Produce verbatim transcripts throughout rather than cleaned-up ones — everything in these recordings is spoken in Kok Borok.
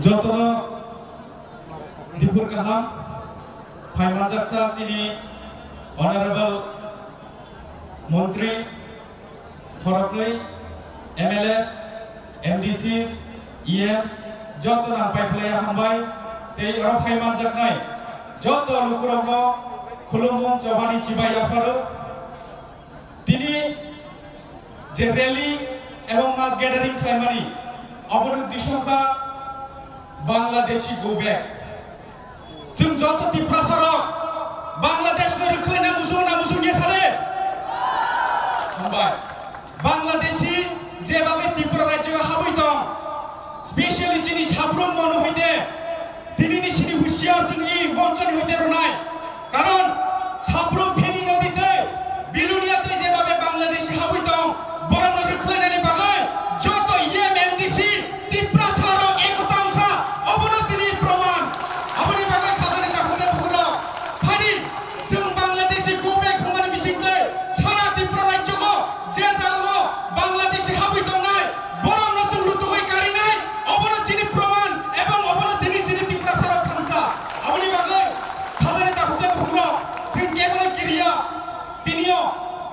Jotono diphur kaham, phaimanjaksa chini Honorable Montri, khoroknwi M L As, M D Cs, E Ms, jotono ang paiphlaiya hambai, tei oro phaimanjaknai joto lukurokno khulumung chobani chibai yapharo. Tini je rally ebong mass gathering khlaimani, aboni uddesho wngkha Bangladeshi go back. Chwng joto Tiprasa rok Bangladesh no rwkhlaina muchung na muchung ya sade? Hambai. Bangladeshi jebabe Tripura rajyo habwi tong, specially chini Sabrum mono hoite, tinini sini husiar chwng i monchoni hoite rwnai. Karon Sabrum pheni nodi tei Bilonia tei jebabe Bangladeshi habwi tong, borokno rwkhlainani bagwi joto E M M D C Tiprasa rok ekota wngkha, obono tini proman. Aboni bagwi khajani takhuk tei bukhuk rok, phani chwng Bangladeshi go back hwnmani bisingtwi sara Tripura rajyo o je jaga o Bangladeshi habwi tongnai, borokno chwng rutugwi karinai, obono chini proman ebong obono tini chini Tiprasa rok thansa. Aboni bagwi khajani takhuk tei bukhuk rok, chwng kebono kiriya. Tinio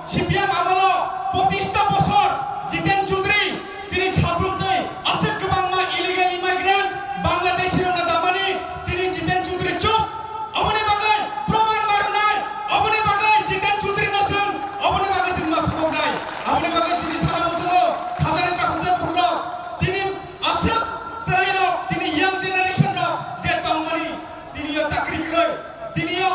C P M amolo pochista bosor Jiten Chaudhary tini Sabrum tei aswk kwbangma illegal immigrant Bangladeshi rokno damani tini Jiten Chaudhary chup. Aboni bagwi proman ma rwnai, aboni bagwi Jiten Chaudhary no chwng, aboni bagwi chwng ma sokoknai, aboni bagwi tini sana muchungo khajani takhuk tei bukhuk rok, chini aswk chwrai rok, chini young generation rok je tongmani tinio chakri kwrwi, tinio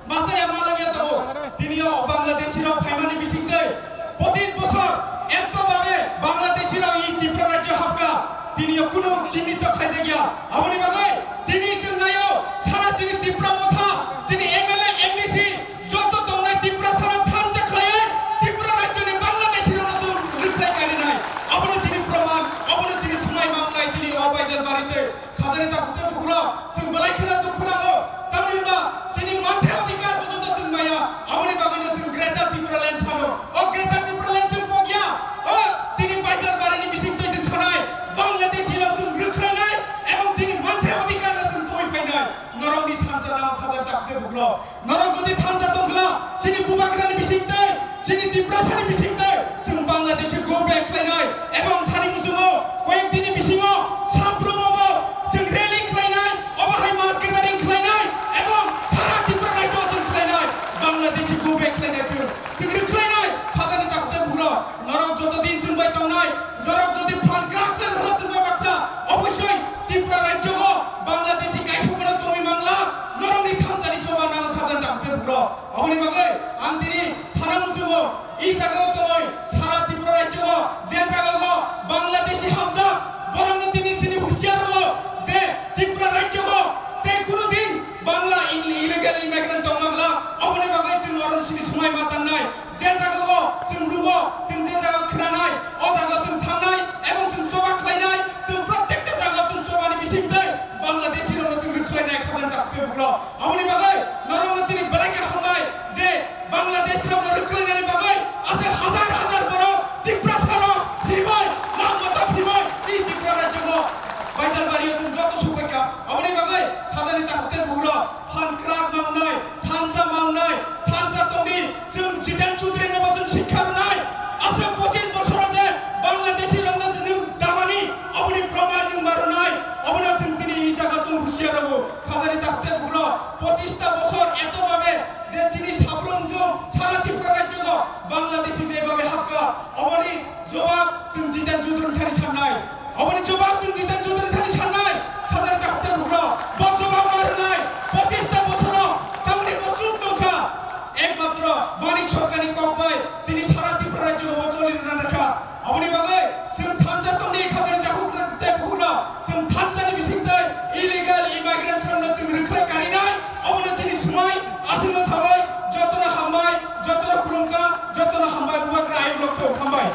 masa ya malangya tongo. Tinio Bangladeshi rok phaimani bisingtwi pochis bosor ekto babe Bangladeshi rok i Tripura rajyo hapka, tinio kunu chinito khaijakya. Aboni bagwi tini chwng naio, sara chini Tipra motha, chini M L A, M D C, joto tongnai Tiprasa rok thansa khlaiwi Tripura rajyoni Bangladeshi rokno chwng rwkhlai karinai. Abono chini proman, abono chini swmai mangnai chini o Baijalbari tei khajani takhuk tei bukhuk rok, chwng belai kheno dukhu nango. Tamni hwnba chini manthe odhikar porjonto chwng maya, aboni bagwino chwng Greater Tipraland sano. O Greater Tipraland chwng pokya, o tini Baijalbarini bisingtwi chwng sanai, Bangladeshi rok chwng rwkhlainai, ebong chini manthe odhikar no chwng tongwi phainai. Norokni thansa nang khajani takhuk tei bukhuk rok. Norok jodi thansa tongkhla, chini bubagrani bisingtwi, chini Tiprasani bisingtwi, chwng Bangladeshi go back khlainai, ebong sani muchungo koyek dini bisingo Sabrumo bo chwng rally khlainai, obo hai mass gathering khlainai, ebong sara Tripura rajyo chwng khlainai, Bangladeshi go back khlainai chwng, chwng rwkhlainai, khajani takhuk tei bukhuk rok. Norok joto din chwng bai tongnai, norok jodi phan kwrak khlai rwna chwng bai baksa, obosoi Tripura rajyo o Bangladeshi kaisa phano tongwi mangla, norokni thansani choba nang khajani takhuk tei bukhuk rok. Aboni bagwi ang tini sana muchungo, i jaga o tongwi sara Tripura rajyo o je jaga o Bangladeshi hamjak, borokno tini chini husiar rwo je Tripura rajyo o tei kunu din Bangla ill-, illegal immigrant tong mangla, oboni bagwi chwng oro chini swmai ma tangnai. Je jaga o chwng nugo, chwng je jaga khnanai, o jaga chwng thangnai, ebong chwng choba khlainai, chwng protekta jaga chwng chobani bisingtwi Bangladeshi rokno chwng rwkhlainai khajani takhuk tei bukhuk rok. Aboni bagwi norokno tini belai khe hambai je Bangladeshi rokno rwkhlainani bagwi aswk hajar hajar borok Tiprasa rok hibai, nang mata hibai, i Tripura rajyo o Baijalbari o chwng joto sokphaikha. Aboni bagwi khajani takhuk tei bukhuk rok phan kwrak mangnai, thansa mangnai, thansa tongdi, chwng Jiten Chaudhary no bo chwng sikha rwnai. Aswk pochis bosoro je Bangladeshi rokno nwng damani, oboni proman nwng ma rwnai, obono chwng tini i jaga tong husiar rwo. Khajani takhuk tei bukhuk rok, pochista bosor eto babe je chini Sabrum chwng sara Tripura rajyo o Bangladeshi je babe hapka, oboni jobab chwng Jiten Chaudhary thani sannai. Oboni jobab chwng Jiten Chaudhary thani sannai. Khajani takhuk tei bukhuk rok, bo jobab ma rwnai. Pochista bosoro tamni bo chwng tongkha. Ekmatro Manik Sarkarni kok bai tini sara Tripura rajyo bo choli rwna nakha. Oboni bagwi chwng thansa tongdi khajani takhuk tei bukhuk rok. Chwng thansani bisingtwi illegal immigrants rokno chwng rwkhlai karinai. Obono chini swmai, aswkno sawi, jotono hambai, jotono khulumkha, jotono hambai, bubagra ayuk lokthok hambai.